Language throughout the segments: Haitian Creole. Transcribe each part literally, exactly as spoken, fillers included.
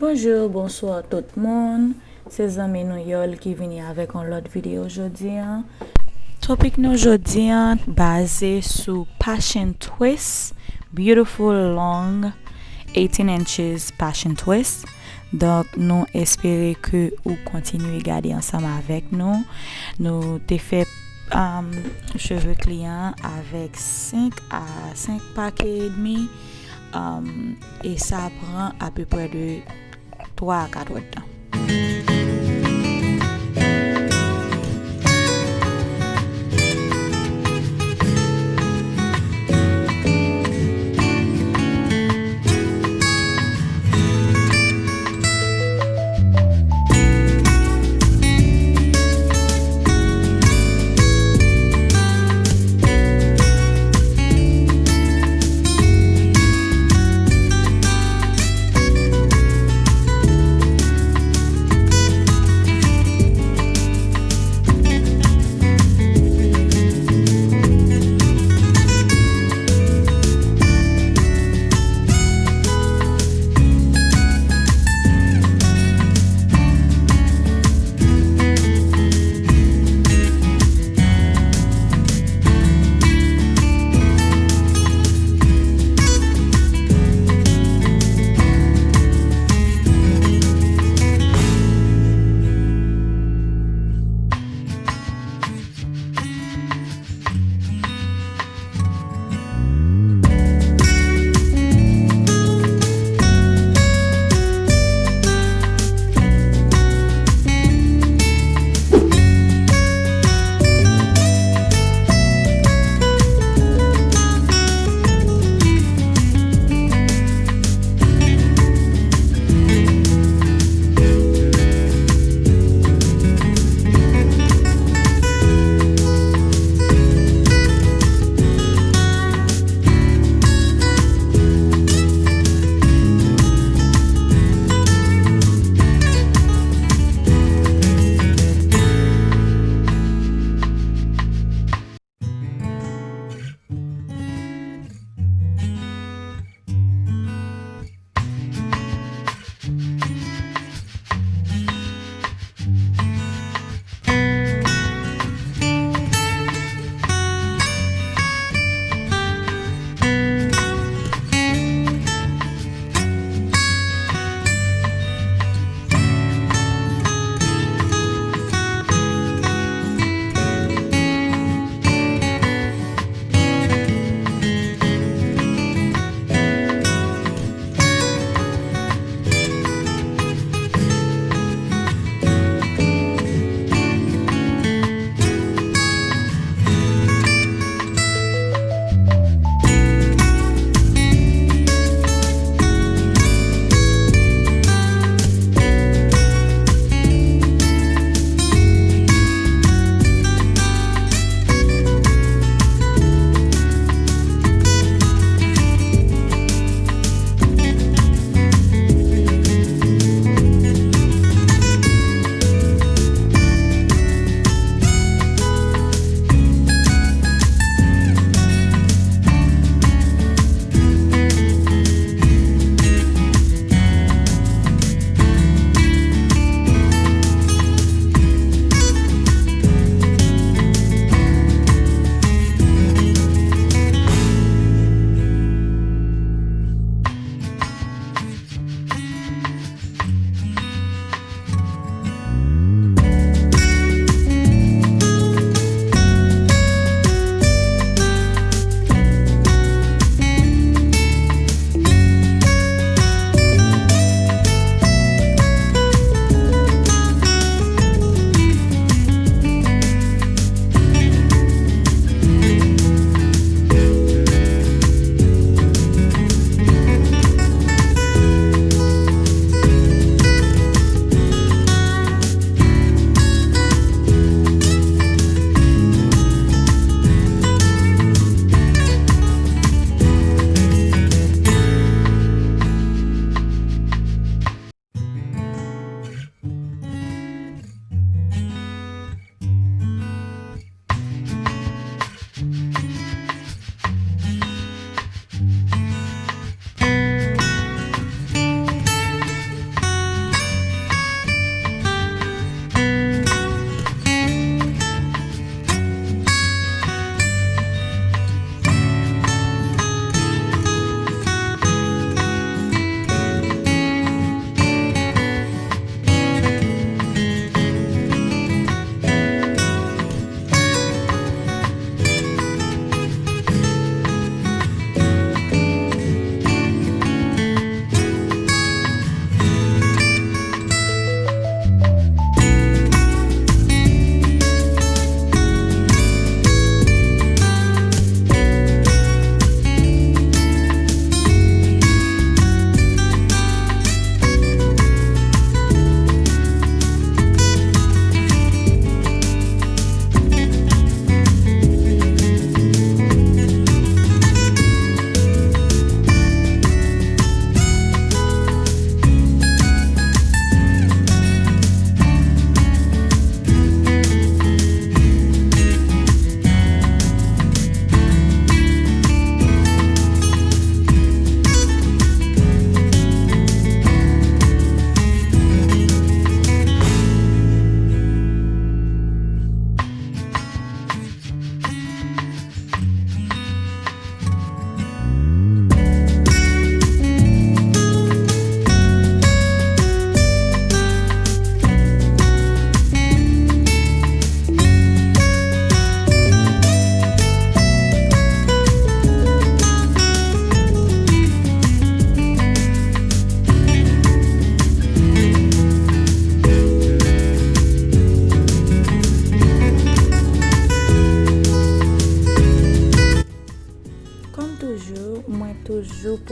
Bonjou, bonswa tout moun. Se zanmi nou Yol ki vini avèk yon lòt videyo jodi a. Topik nou jodi a baze sou Passion Twist, Beautiful Long eighteen Inches Passion Twist. Donk, nou espere ke ou kontinye gade ansanm avèk nou. Nou te fè, um, cheve kliyan an avèk senk a senk pake edmi. Um, e sa pran apeprè de twa a kat èdtan.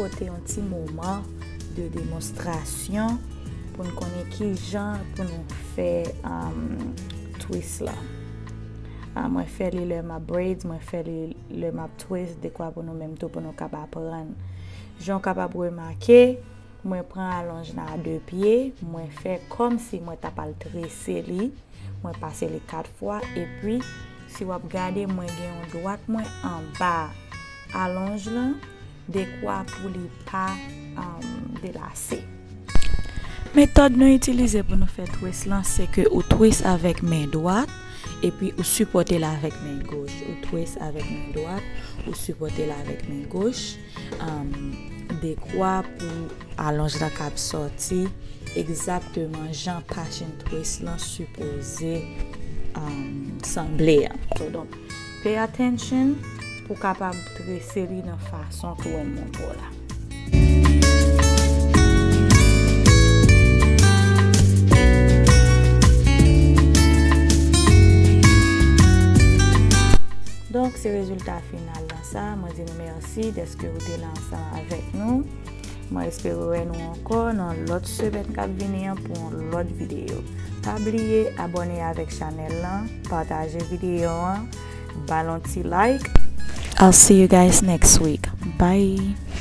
Pote yon ti moman de demonstrasyon pou n konnen ki jan pou nou fè um, twist la. Ah, mwen fè li lè m ap braids, mwen fè li lè m ap twist, dekwa pou nou menm tou pou nou kab aprann. Jan w kapab remake, mwen pran alonj la a de pye, mwen fè kòmsi mwen t ap al trese li, mwen pase li kat fwa, epi si w ap gade, mwen gen yon dwat mwen anba alonj lan, dekwa pou li pa um, delase. Metòd nou itilize pou nou fè twist lan, se ke ou twist avèk men dwat, epi ou sipòte l avèk men goch. Ou twist avèk men dwat, ou sipòte l avèk men goch. Um, dekwa pou alonj la kab sòti egzakteman jan passion twist lan sipoze um, sanble an. So, donk, pay attention pou kapab trese li nan fason ke mwen montre w la. Donk, se rezilta final lan sa. Mwen di nou mèsi dèske ou te la ansanm avèk nou. Mwen espere wè nou ankò nan lòt semèn k ap vini an pou yon lòt videyo. Pa bliye abòne avèk chanèl lan, pataje videyo an, ba l yon ti like. I'll see you guys next week. Bye!